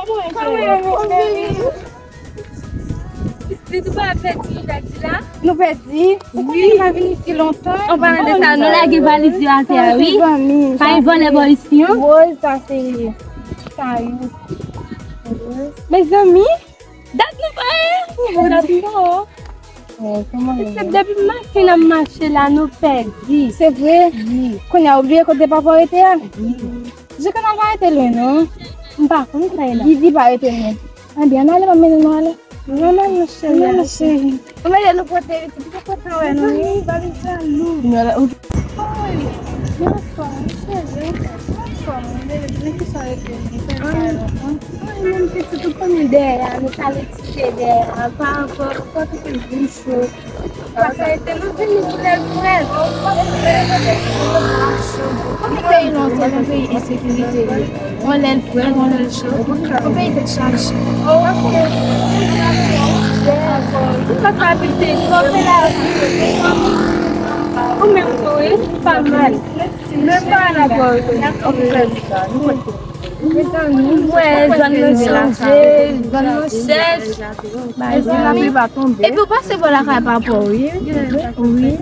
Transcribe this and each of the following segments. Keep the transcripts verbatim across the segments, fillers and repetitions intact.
Kòman w ye, cheri? Pitit, ou pa pèdi, nou pèdi la? Nou pèdi? Ou konnen nou pa vin isi lontan? An palan de sa, nou lage valiz yo atè a, wi. Pa gen vòlè bò isi, non? Woy, sa se kayou. Mezanmi, dat nou pa wè. Dat nou pa wè. Depi maten n ap mache la, nou pèdi. Se vre? Wi. Kounye a, ou bliye kote papa w rete a? Wi. Jika n ap arete lwen, non. M pa konn sa e la. Vivi pa rete lwen. Anben, ann ale, m ap mennen nou ale. Non, non, non, cheri. Non, non, cheri. Ou mete nou pote, pitit, ou pote wè nou. Mezanmi, valiz la lou. Mezanmi, cheri, anfòm, anfòm, men kisa rete nou fè sa lontan? Mwen menm pitit, ou konnen dèyè a, nou t ale tike dèyè a, pa ankò, ankò te vin cho. Pase te nou vini pou lè l frèt. Nou peyi nou se yon peyi ensekirite li. Yon lè l frèt, yon lè l cho. Yon peyi tèt chaje. Ou pa ka abite, ou fè la. Ou menm tou, wi, pa mal. Menm pa la gòj. Mwen, zòn nan chanje, zòn nan chèch. Epi w pase bò lakay papa w, wi. Wi.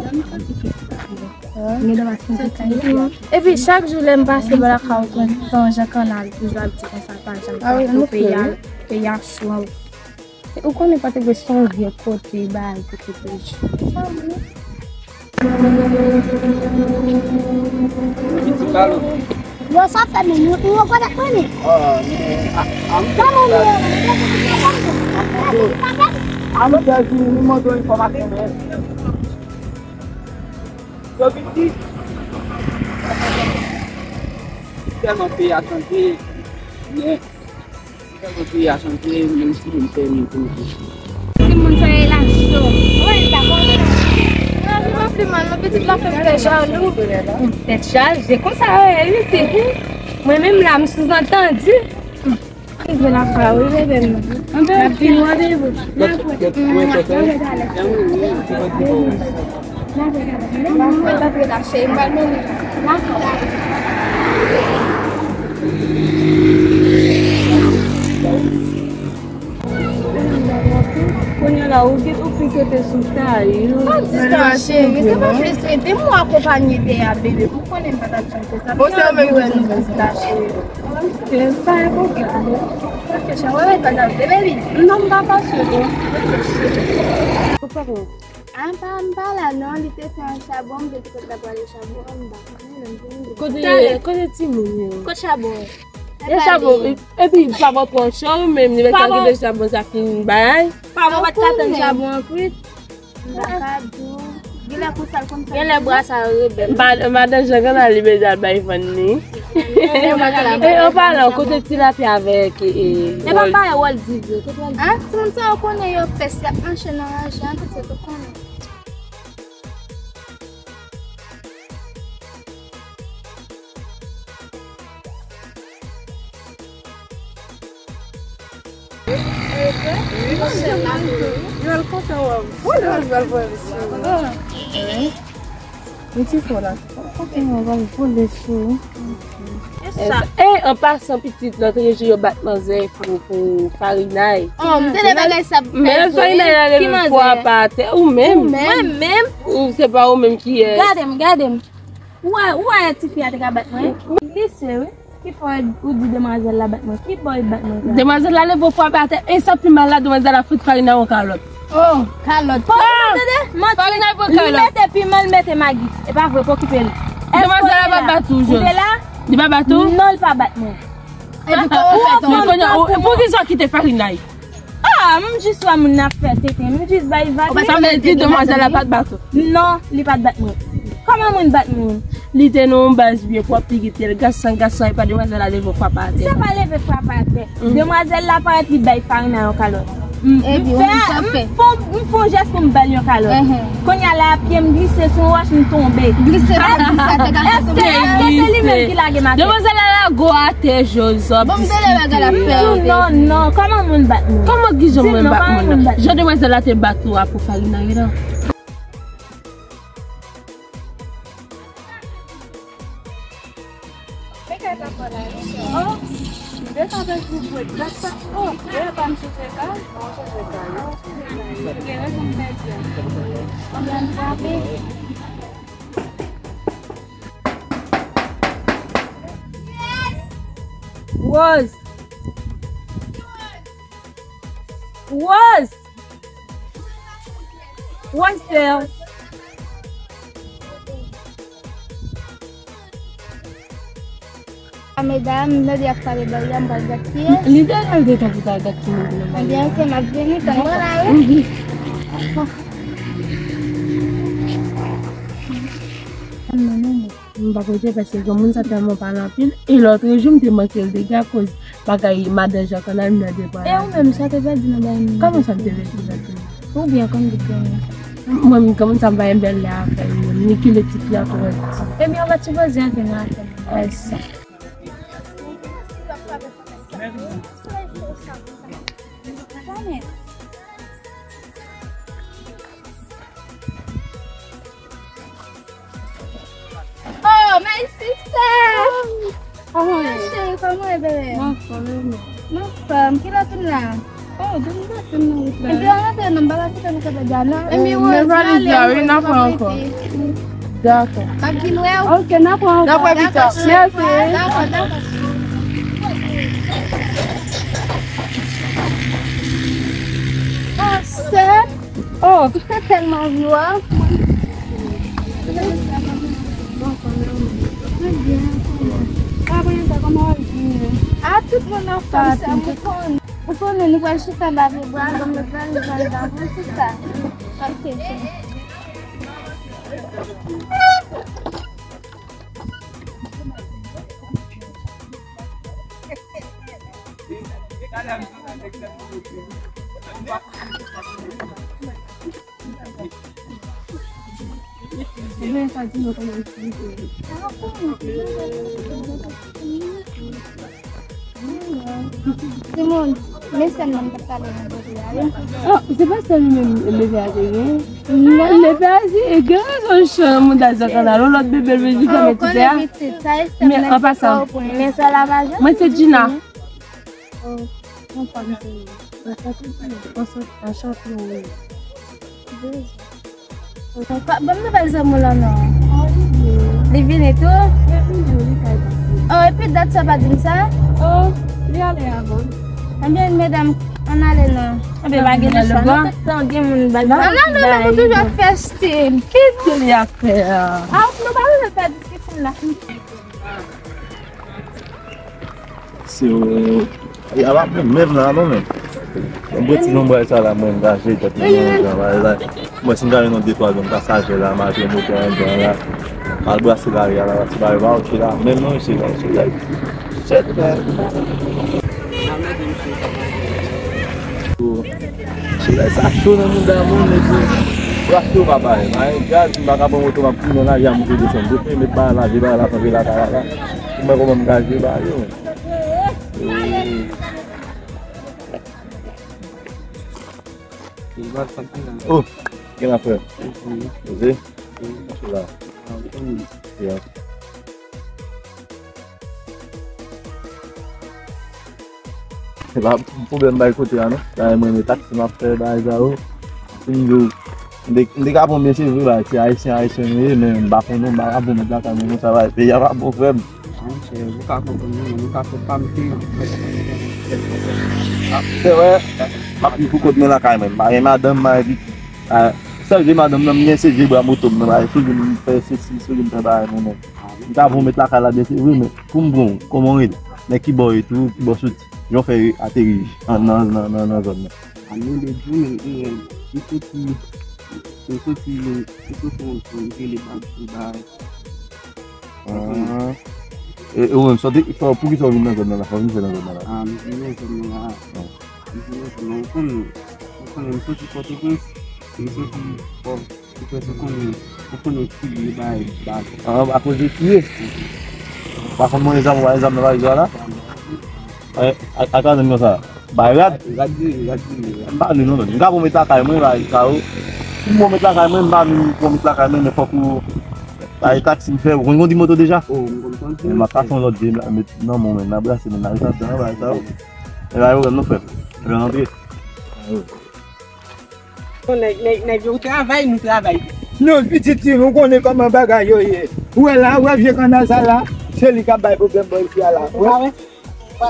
Epi chak jou lè m pase bò lakay ou, pran tan jan kannal toujou ap di konsa pa janm fè anyen, peyi a, peyi a cho. Ou konnen Pòtoprens se yon vye kote, bagay ki kote. Pitit balo. Yo, sa fè menm, yo, yo konn ap konnen. Ah, men, a, a, m Kòman ou ye? An m pèdi, m mande yon enfòmasyon, men. Yo pitit. Tèlman peyi a chanje, men. Tèlman peyi a chanje, menm si moun fè moun tou. Timoun sa ye la cho. Mwen pa kontan. Mwen pa pli mal, non, pitit la fè m fè jalou. Tèt chaje, konsa yo ye, wi, se pou. Mwen menm la, m souzantandi. Rive lakay ou, wi, bebe m. N ap vin randevou. Kounye a la, ou gen, ou fin sote sou tay, wi. Pa di sa, cheri. Se pa vle se te mwen akonpanye de a, bebe. Ou konnen m pa t ap janm fè sa. Bon, se ou menm ki sou mwen la, cheri. Ok, pa gen pwoblèm. Ok, cheri, wè, pa t ap de, baby. Non, m pa fache, non. Ou pa konn. A, m pa, m pa la, non, li te fè yon chabon, m te di kote l ap prale chabon anba. Kote, kote timoun yo? Kot chabon? E chabon, epi pa bò twò cho, ou menm, li mèt al kite chabon sa fin bay. Pa bò pa t ka tann chabon an kwit. M pa ka di w. Genlè konsa l konn fè. Genlè bra sa yo rebèl. Ma-, madan Jean Canal li bezwen al bay vann li. E an palan, kote tilapya avèk, e, e, e pa pale Walt Disney. Kote Walt Disney? A, timoun sa yo konnen yo pès, y ap mache nan ranje an, tout sa yo konnen. Yo al kontan wè m. Yo al voye m sou. Wi. Yon ti fò la. Kontan wè m, al voye sou. E, an pasan, pitit, lòt jou yo bat manzè pou, pou farinay. Oh, m tande bagay sa ap fè vre. Men farinay la leve fwa pa atè, ou menm. Ou menm. Mwen menm. Ou, se pa ou menm ki, e, gade m, gade m. Ou wè, ou wè tifi a te ka bat mwen? Glise, wi. Ki fè ou di demwazèl la bat mwen? Ki bò li bat mwen sa? Demwazèl la leve fwa pa atè. E sa pi mal la, demwazèl la fout farinay yon kalòt. Oh, kalòt. Farinay pran kalòt. Li mete piman, li mete magi. E pa vre, pa okipe l. Demwazèl la pa t bat ou, Jos? Ou te la? Li pa bat ou? Non, li pa bat mwen. Epi kòman w fè tonbe? Poukisa w kite farinay? Ah, m jis wè moun nan ap fè tenten. M jis bay vag. Sa vle di demwazèl la pa t bat ou? Non, li pa t bat mwen. Kòman moun bat moun? Li te nan yon baz byen pwòp, li kite l gasan, gasan, epa demwazèl la leve fwa pa atè. Se pa leve fwa pa atè. Demwazèl la parèt li bay farinay yon kalòt. M, m fè, m fè, m fè yon jès pou m ba l yon kalòt. Kounye a la, pye m glise sou yon wòch, m tonbe. Glise, glise, te ka tonbe. Èske, èske se li menm ki lage m atè? Demwazèl la lage w atè, Joseph. Bon, m te leve gade ap fè. Non, non, kòman moun bat moun? Kòman ki jan moun bat moun nan? Jan demwazèl la te bat ou a pou farinay la? Mwen kay papa la, wi. Oh, m te ka pèdi bwèt. Dat sa. Oh, depi pa m chanje kay. Oh, chanje kay, wi. Ou gen rezon m pèdi. Anben m frape. Rose! Rose! Rose, sè! A medam, m tande y ap pale bal la, m pral gad kiyès. Li deja l gentan pou t al gad ki moun ki nan bal la. Ebyen, ok, m ap vini, tann mwen la, wi. Tann mwen non, mwen. M pa kote paske granmoun sa tèlman pale anpil. E lòt jou, m te manke l deja akoz bagay madan Jakana nan depa. E ou menm, sa te pèdi nan bagay moun? Kòman sa m te pèdi nan bagay moun? Ou byen konn tout granmoun. Mwen, m granmoun sa m pa yon bèl lè avè l, menm. Ni kile ti fi a twò di. Ebyen, ou pa t sipoze antre nan afè moun. Ay, sa. Oh, my sister! Kòman w ye? Cheri, kòman w ye, bebe? M anfòm, e ou menm? M anfòm. Kilè w vin la? Oh, depi maten m nan wout la. Ebyen, ann antre non, m pa ka kite nou kanpe dja non. Ebyen, men valiz la, wi, n a pran ankò. Dakò. M ap vin wè w. Ok, n a pran ankò. N a pran pita. Mèsi. Dakò, dakò. Oh, sè. Oh, m te tèlman anvi wè w. Mwen byen, kòman? Kòman sa, kòman w ye? A, tout moun anfòm, sè m, ou konnen. Ou konnen nou pral chita anba pye bwa, donk nou pral, nou pral anba pou chita. Ok, sè. Timoun, men sèl mwen m t ap pale nan kote a, wi. Oh, se pa sèl li menm leve a te gen. Non, leve a se gen rezon chan mouda Jakana, yon lòt bebe l vin fèmen ti tè a. Men an pasan, mwen se Gina. Oh, anfòm, sè. Anchante, wi. Bon, m te bay zanmi w la non. Oh, li vini. Li vini tou? Li vini, wi, li kay pase. Oh, epi dat sa pa di m sa? Oh, li ale avan. Ebyen, medam, ann ale non. Ebyen, pa gen chwa, nou tout tan gen moun bay. Ann ale, men nou toujou ap fè stil. Ki stil y ap fè a? A, nou pa bezwen fè diskisyon la. Si w, y a pa pou menm la non, men. Mwen bwè ti lonbray sa la, mwen angaje tèt mwen nan travay la. Mwen si m ta jwenn yon de twa grenn pasajè la, m al jwenn motè anndan la. M al brase lari a la, brase lari pa oke la. Menm non, mesye, la, mesye, la. Sèt. Solèy sa cho nan mouda moun, epi w ap cho pa bay. Mare gaz, m pa ka pran moto, m ap tounen nan lari a, monte desann. Depi met bagay la, vye bagay la, kanpe la, la, la, la. Ou wè kòman m gaje ba yo. Oh, gen afè. Poze. Mache la. Ya. Se pa pwoblèm bay kote a non. Dayè mwen renmen taksi m ap fè bagay sa yo. Si m di w, m te, m te ka pran byen se vre bagay, se ayisyen, ayisyen nou ye, men m pa konn non, m pa ka pwomèt lakay mwen konsa bagay, peyi a pa bon frè m. Monchè, ou ka konprann mwen, men ou ka fè pa m te. Se vre, m ap viv pou kont mwen lakay mwen, m pa gen madanm, m pa gen pitit. Sèl vye madanm nan m gen se vye bra moto m nan, bagay, si w vin fè sesi, si w vin fè bagay mwen menm. M ta pwomèt lakay la byen se vre, men pou m pran w, kòman w rele? Nan ki bò w ye tou, ki bò w soti? Jan w fè ateri nan, nan, nan, nan, nan zòn nan? A, m rele Jimmy, e, m soti, m soti, m soti yon zòn ki rele Babjou, bay. Ah. E, e ou menm, sòti, fò, poukisa w vin nan zòn nan la? Fò w vin fè nan zòn nan la? A, m vin nan zòn nan la. Ah. M vin nan zòn nan. Ou konn, ou konnen m soti Pòtoprens, m soti Pò-, Pòtoprens, ou konnen, ou konnen ki bagay, bagay. Ah, akoz de kriye? Pa konn mwen zam, mwen zam nan valiz la? Eh, a, a ka menm konsa. Bay rad? Rad vire, rad vire. M pa vle non, men. M ka pwomèt lakay mwen, bay kawo. Si m pwomèt lakay mwen, m pa vle pwomèt lakay mwen, men fòk ou Bay taksi m fè, ou konn kondi moto deja? Oh, m konn kondi. Men m ap pase yon lòt de la, met nan men w, men n a brase, men n a rete ansanm, bay sa yo. E bay pwoblèm non, frè m. Fè antre. Bon, nèg, nèg, nèg yo travay, nou travay. Non, pitit fi, nou konnen kòman bagay yo ye. Ou wè la, ou wè vye kannal sa la, se li k ap bay pwoblèm bò isi a la. Ou wè?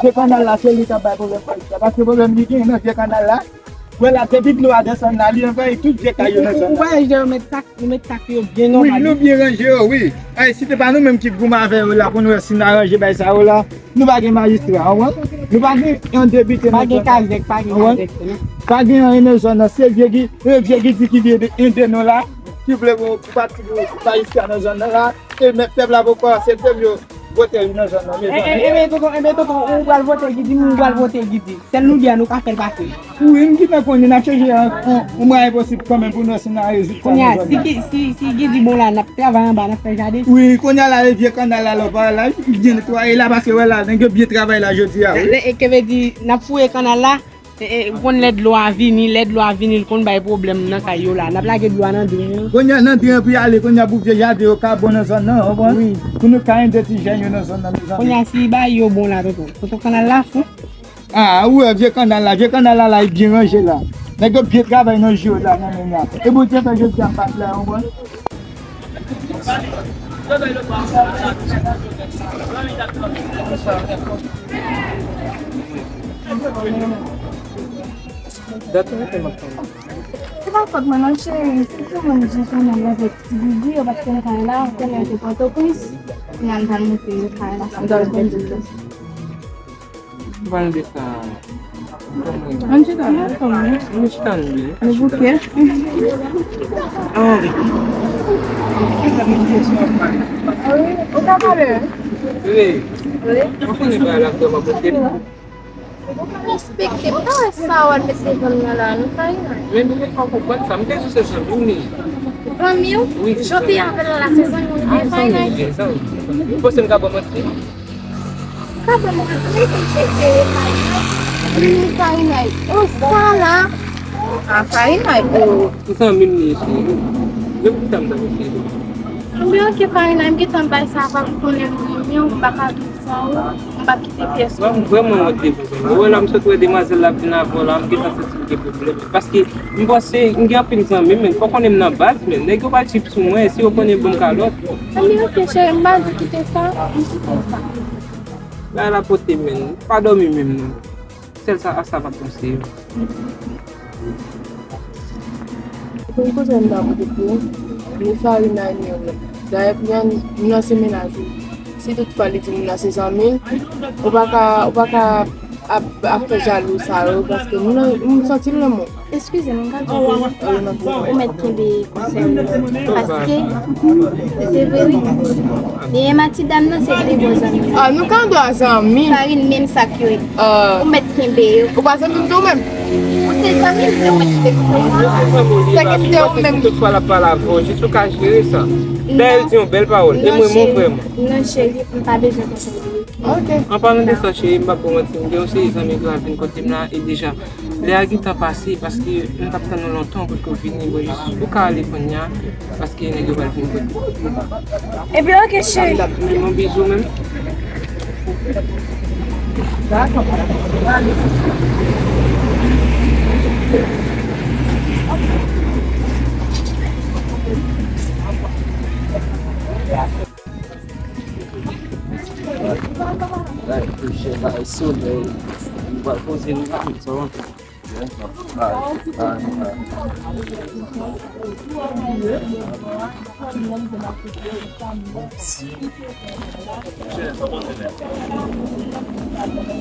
Vye kannal la, se li k ap bay pwoblèm bò isi a. Paske pwoblèm li genyen nan vye kannal la. Ou wè la, depi dlo a desann la, li anvayi tout vye kay yo nan zòn nan. Ou wè, yo met tak, yo met tak yo byen nòmal. Wi, nou byen ranje yo, wi. Ay, si te pa nou menm ki t goumen avè yo la, pou nou wè si n aranje bay sa yo la. Nou pa gen majistra, w konprann? Nou pa gen yon depite nan zòn nan. Pa gen kazèk, pa gen kazèk, non. Pa gen anyen nan zòn nan. Se vye ki, e vye ki di ki vye ede nou la, ki vle pou, pou pati pou majistra nan zòn nan la. E men pèp la poko aksepte pou yo vote li nan zòn nan, mezanmi. E, e, e, men tonton, e, men tonton, ou pral vote Guidy, ou pral vote Guidy. Sèl nou di a, nou ka fè l pase. Wi, m gentan konnen n ap chèche yon, yon, yon mwayen posib kanmenm pou nou wè si n a rezoud sa. Kounye a, si, si, si Guidy bon la, n ap travay anba, n ap fè jaden. Wi, kounye a la, e vye kannal la, lè w pa wè la, li byen netwaye la, paske wè la, nèg yo byen travay la jodi a, wi. Lè, e, ke vle di, n ap fouye kannal la, e, e, ou konn lè dlo a vini, lè dlo a vini, l konn bay pwoblèm nan kay yo la. N ap lage dlo a nan dren an. Kounye a, nan dren an pou y ale, kounye a pou vye jaden yo ka bon nan zòn nan, w konprann? Wi. Pou nou ka ede ti jèn yo nan zòn nan, mezanmi. Kounye a, si bagay yo bon la, tonton. Tonton kannal la fou. Ah, ou wè vye kannal la, vye kannal la, la, li byen ranje la. Nèg yo byen travay nan je yo la, nan men la. E Bondye fè jodi a m pa t la, w konprann? Dat mwen fè m ap tann. Se pa fòt mwen non, cheri. Se ti moun di kanmenm avèk ti Guidy, yo pa t konn kay la, konnen yo te Pòtoprens. Kounye a m pral montre yo kay la, sa m pral konn di yo. Ou pral desann. Ann chita ansanm, wi. Ann chita, nou. Nou bouke. Ah. Wi, ou ka pale. Wi. Wi. Ou konnen bagay la vrèman bouke. Ou pa respekte, ou pa wè sa w al met devan m nan la, nou Farinay. Men nou fò konprann sa, m te di se zanmi w li ye. Zanmi w? Wi, se zanmi. Jodi a avè l la, se zanmi w li ye, Farinay. Ah, zanmi w li ye, zanmi w. Ou panse m ka ba w manti? Ou ka ba m manti, men se chèche Farinay. Wi, Farinay. Oh, sa la. Ah, Farinay, oh. Zanmi m li ye, cheri. Depi tan m zanmi cheri. Anben, ok, Farinay, m gentan bay sa, pa pou konnen m renmen w, m pa ka viv san ou, m p ap kite pyès ou. Mwen, m vrèman wont devan zanmi. Ou wè la, m sot wè demwazèl la ap vin avè w la, m gentan santi m gen pwoblèm. Paske m panse, m gen anpil zanmi, men fò konnen m nan baz, men nèg yo pral chip sou mwen, si yo konnen ban m kalòt. Anben, ok, cheri, m pa di kite sa, m kite sa. Bagay la pote, men, m pa dòmi menm, non. Sèl sa, a sa m ap panse yo. Pou m koze m ta pote pou ou, ni Farinay ni Ronald. Dayè, kounye a, moun nan se mennaj ou. Si toutfwa li di moun nan se zanmi l, ou pa ka, ou pa ka ap, ap fè jalou sa yo, paske moun nan, m santi l renmen w. Eskize m, m ka di w, ou mèt kenbe konsèy ou. Paske, se vre wi. Li e mati dam nan, se pi bon zanmi. Ah, nou ka dwa zanmi. Farin menm sa k yo ye. Ah. Ou mèt kenbe yo. Ou pa zanmi m tou menm? Ou se zanmi m, men ou mèt kenbe konsèy sa. Se kesyon ou menm. Tout fwa l ap pale avè w, jis ou ka jere sa. Dayè l di yon bèl pawòl. E mwen, mon frè m. Non, cheri, m pa bezwen konsèy ou. Ok. An palan de sa, cheri, m p ap ba w manti, m gen yon seri zanmi ki pral vin kote m la, e deja, lè a gentan pase, paske m t ap tann ou lontan pou ke w vini, bon, jis ou ka ale kounye a, paske nèg yo pral vin kote m. Ebyen, ok, cheri. Yon bizou, menm. Lay kouche, lay solèy. Nou pral poze nou la, sa w antre.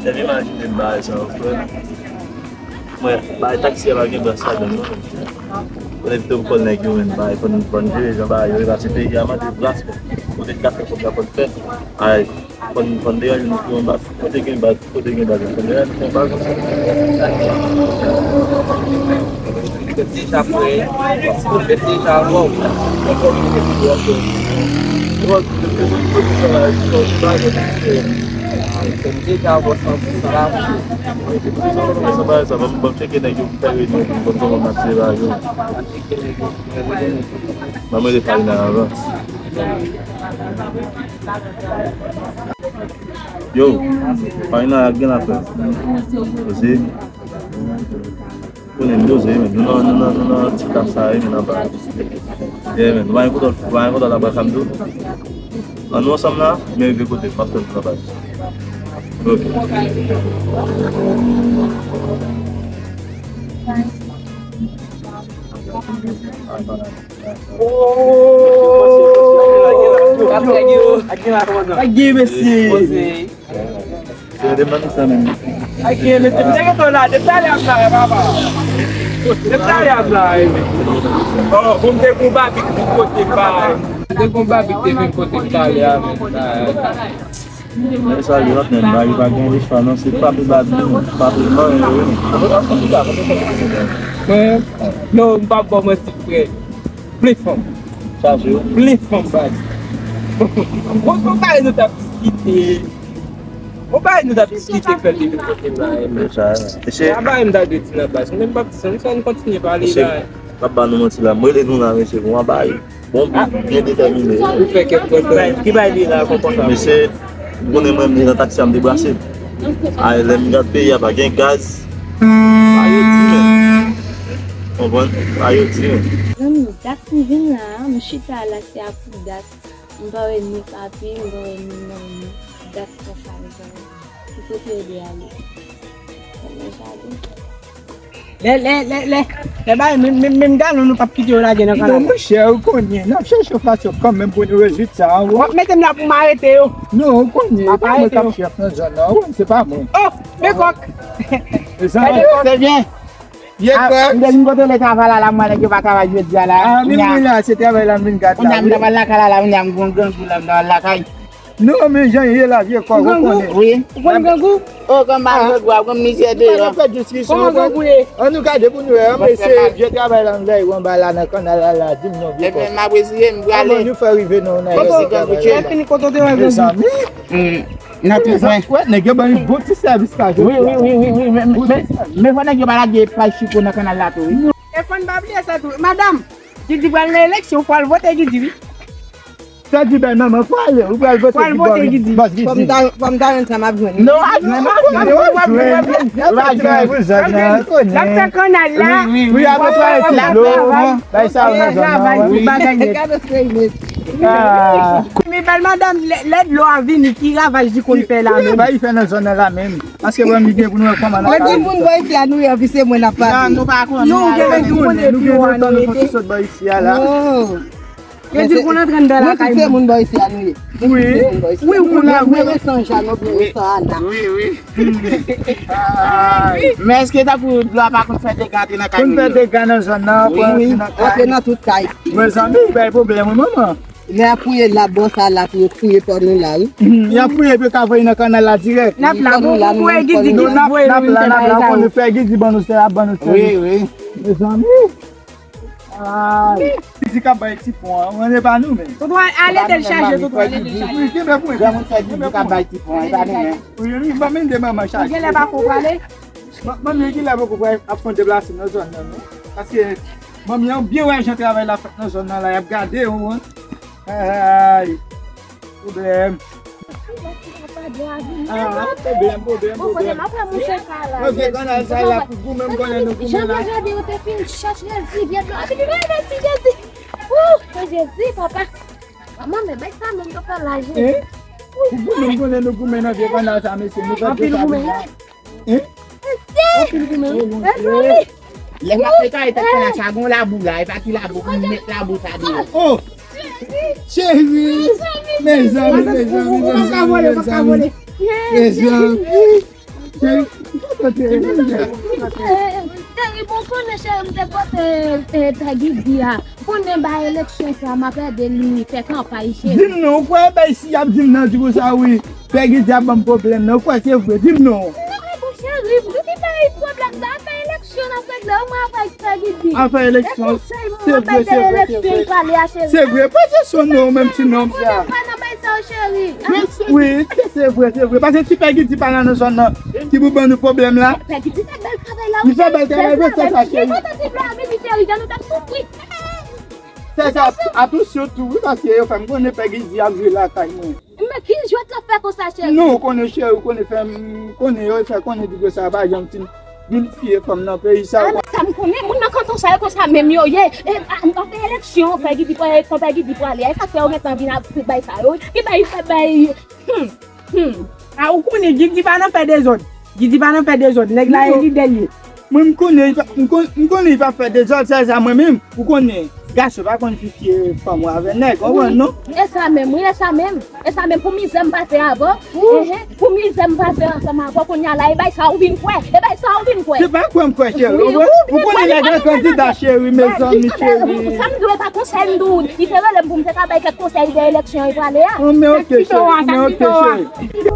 Lè m imajine bagay sa yo, frè. Mwen, bay taksi a pa gen bras ladan l non. Konnen pito m kòl nèg yo menm, bay fò n, fò n jere jan bagay yo ye, paske peyi a mande bras, bon. Kote n ka fè kòb la fò n fè. Ay, fò n, fò n deranje nou pou yon baz. Kote gen baz, kote gen baz, fò n deranje nou pou yon baz. Deja prè, ou fè deja wòw. Deja wòw san pou san la. Sa bagay sa, ban m, ban m tcheke nèg yo pou fè reyinyon pou m konn kòman m ap jere bagay yo. Ban m rele Farina anvan. Yo, Marina, gen la fè. Oze. Konnen m doze, men. Nou nan, nou nan, nou nan ti kaf sa, men, anba. Yeah, men. Nou pa gen kontwòl, nou pa gen kontwòl anba sa m di w. An nou ansanm la, men rive kote, m ap tann nou anba. Ok. Ak gen, mesye. Se de man sa menm. Ak gen, mesye, m te gentan la, depi talè a m la, papa. Depi talè a m la, wi. Oh, bon, m te gon babik vin kote m, ba. M te gon babik te vin kote m talè a, men. Men sa, li rant nan mari, pa gen lespwa, non, se pa pou babi, pa pou anyen, wi. Men, non, m p ap ba w manti, frè. Plen fanm. Chaje w. Plen fanm, baz. Bon, se yon bagay nou t ap diskite. Yon bagay nou t ap diskite fè l te vin kote m la, men. Men sa, men. Mesye. A bagay m t ap di nan baz. Men m p ap di sa, nou sa, nou kontinye pale la. Mesye, m ap ba nou manti la. M rele nou la, mesye, pou yon bagay. Bon, byen detèmine. Ou fè kèk pwentay. Ki bay li la, konpòtman? Mesye, ou konnen mwen, m nan taksi a, m debrase. A, lè m gad peyi a, pa gen gaz. Pa yo di, men. Konprann? Pa yo di, men. Zanmi, dat m vin la, m chita la, se akout dat. M pa wè ni papi, m pa wè ni manmi. Dat konsa, mezanmi. Ki kote yo dwe ale? Nan jaden. Lè, lè, lè, lè, lè bagay, menm, menm, menm galon nou p ap kite yo lage nan kanal. Non, monchè, ou konnen, n ap chèche yon fason kanmenm pou nou rezoud sa, wi. W ap mete m la pou m arete yo. Non, ou konnen, e pa mwen k ap chèf nan zòn nan, ou konn se pa mwen. Oh, men kòk. Mezanmi. Se byen. Vye kòk. M te vin kote le travay la, la, mwen nèg yo pa travay jodi a la. Ah, menm mwen la, se travay la m vin gad la, wi. Kounye a m t ap al lakay la, la, kounye a m gon grangou la, m t ap al lakay. Non, men jan ye la, vye kòk, ou konnen. Wi. Ou konn grangou? Oh, kòman grangou a, kòm mizè deyò. Kòman grangou ye? Ann nou gade pou nou wè, ann mesye, vye travay la, m vle ou anba la nan kanal la, la, di m non, vye kòk. Ebyen, m ap retire, m prale. Kòman nou fè rive non, nan vye travay la? Lè fini kote w te wè grangou. Mezanmi. Nan tout pwen. Wè, nèg yo ban yon bon ti sèvis la, jodi a. Wi, wi, wi, wi, wi, men, men, men fò nèg yo pa lage paj Chiko nan kanal la tou, wi. E fò n pa bliye sa tou. Madanm, Gildy pral nan eleksyon, fò l vote Gildy, wi. Sa di bèl manman, fò ale, ou pral vote Gildy. Fò m ta, fò m ta jwenn sa m ap jwenn. Non, a jwenn, a jwenn, a jwenn. L ap fè kanal la. Wi, wi, wi, wi, wi, wi. Bay sa yo nan zòn nan, wi. Gade seri nèt. Ah. Men bèl madanm, lè, lè dlo a vini, ki ravaj li konn fè la menm? Ki ravaj li fè nan zòn nan la menm? Paske mwen, m gen pou nou wè kòman n ap pale. Mwen di moun bò isi a nou ye, anpi se mwen n ap pale. Non, nou pa konnen. Nou gen pou nou konnen pi w a nou rete. Sot bò isi a la. Oh. Yo di l konn antre anndan lakay moun. Mwen tout se moun bò isi a nou ye. Wi. Wi, ou konn la, wi. Mwen resan Jan, oubyen resan Ana. Wi, wi. Men èske tankou dlo a pa konn fè dega antre nan kay moun yo? Konn fè dega nan zòn nan, pran antre nan kay. Antre nan tout kay. Mezanmi, bay pwoblèm, wi, manman. Lè y ap fouye labò sa la pou yo fouye kò nou la, wi. Y ap fouye pou yo ka voye nan kanal la dirèk. N ap la pou, pou Pè Gidi ki voye nou vin fè bagay sa yo. N ap la, n ap la, pou nou Pè Gidi ban nou sè, ap ban nou sè. Wi, wi. Mezanmi. Ay. Gidi k ap bay ti pon an, ou renmen pa nou menm. Tonton, ale de l chaje, tonton, ale de l chaje. Wi, kenbe pou mwen. Granmoun Pè Gidi k ap bay ti pon an, e pa nou menm. Wi, wi, ban m de manman chaje. Ou genlè pa ko prale. Manmi, genlè poko pral ap fè yon deplasman nan zòn nan, non. Paske manmi an byen wè jan travay la fèt nan zòn nan la, y ap gade w, wi. Ay, pwoblèm. Ah, pwoblèm, pwoblèm, pwoblèm. Mwen vye kanal sa la pou goumen, m konnen nou goumen la. Jan mwen gade yo te fin chèche Jezi, vye dlo a vini, mèsi Jezi. Wou, Jezi, papa. Manman, men bay sa menm k ap fè laj wi. Hein? Pou goumen, m konnen nou goumen nan vye kanal sa, mesye. Nou fè anpil goumen. Hein? Anpil goumen. Mezanmi. Lè m ap netwaye tèt kanal sa, gon labou la, e pa ti labou, pou m met labou sa deyò. Oh! Cheri! Mezanmi, mezanmi, mezanmi, mezanmi. Mezanmi. Cheri, cheri, bon konnen cheri, m te pote, eh, Pè Gidi a. Konnen ba eleksyon sa, m ap ede li fè kanpay, cheri. Di m non, ou kwè bay si y ap di m nan di konsa wi. Pè Gidi ap ban m pwoblèm nan, ou kwè se vre, di m non. Non, men bon cheri, m di ki bay pwoblèm sa, apre eleksyon n ap regle, mwen avèk Pè Gidi. Afè eleksyon, se vre, se vre, se vre. Se vre, pa se son non, menm ti nonm sa. Konnen pa nan bay sa, cheri. Wi, se vre, se vre. Paske si Pè Gidi pa la nan zòn nan, ki pou ban nou pwoblèm la. Pè Gidi fè bèl travay la, wi. Li fè bèl travay, wi, se sa, cheri. Li kontan ti blan vini, cheri, jan nou t ap soufri. Tèt ap, ap sou tou, wi, paske yo fè m konnen Pè Gidi ap jwe lakay mwen. Men ki jwèt l ap fè konsa, cheri? Non, ou konnen, cheri, ou konnen fè m, konnen yo fè konnen di ke sa pa janm fin vin piye fanm nan peyi sa. Ah, men sa m konnen, moun nan kanton sa yo konsa menm yo ye. E, a, nou pa fè eleksyon, Pè Gidi pral, Pè Gidi prale. E sa k fè yo gentan vin ap bay sa yo. Ki bay, bay, hmm, hmm. Ah, ou konnen, Gidi pa nan fè dezòd. Gidi pa nan fè dezòd. Nèg la e lidè l ye. Mwen, m konnen li pa, m kon-, m konnen li pa fè dezòd, sa, sa, mwen menm, ou konnen, gason pa konn fifye fanm ou avè nèg, konprann, non? E sa menm, wi, e sa menm. E sa menm, pou mizè m pase avè w. Ehe, pou mizè m pase ansanm avè w, kounye a la, e bay sa ou vin kwè. E bay sa ou vin kwè. Se pa kwè m kwè, cheri. Ou, ou konnen nèg la kandida, cheri, mezanmi, cheri. Sa m dwe pa konsèy m di w, li te rele m pou m te ka bay kèk konsèy de eleksyon li prale a. Oh, men ok, cheri, men ok, cheri.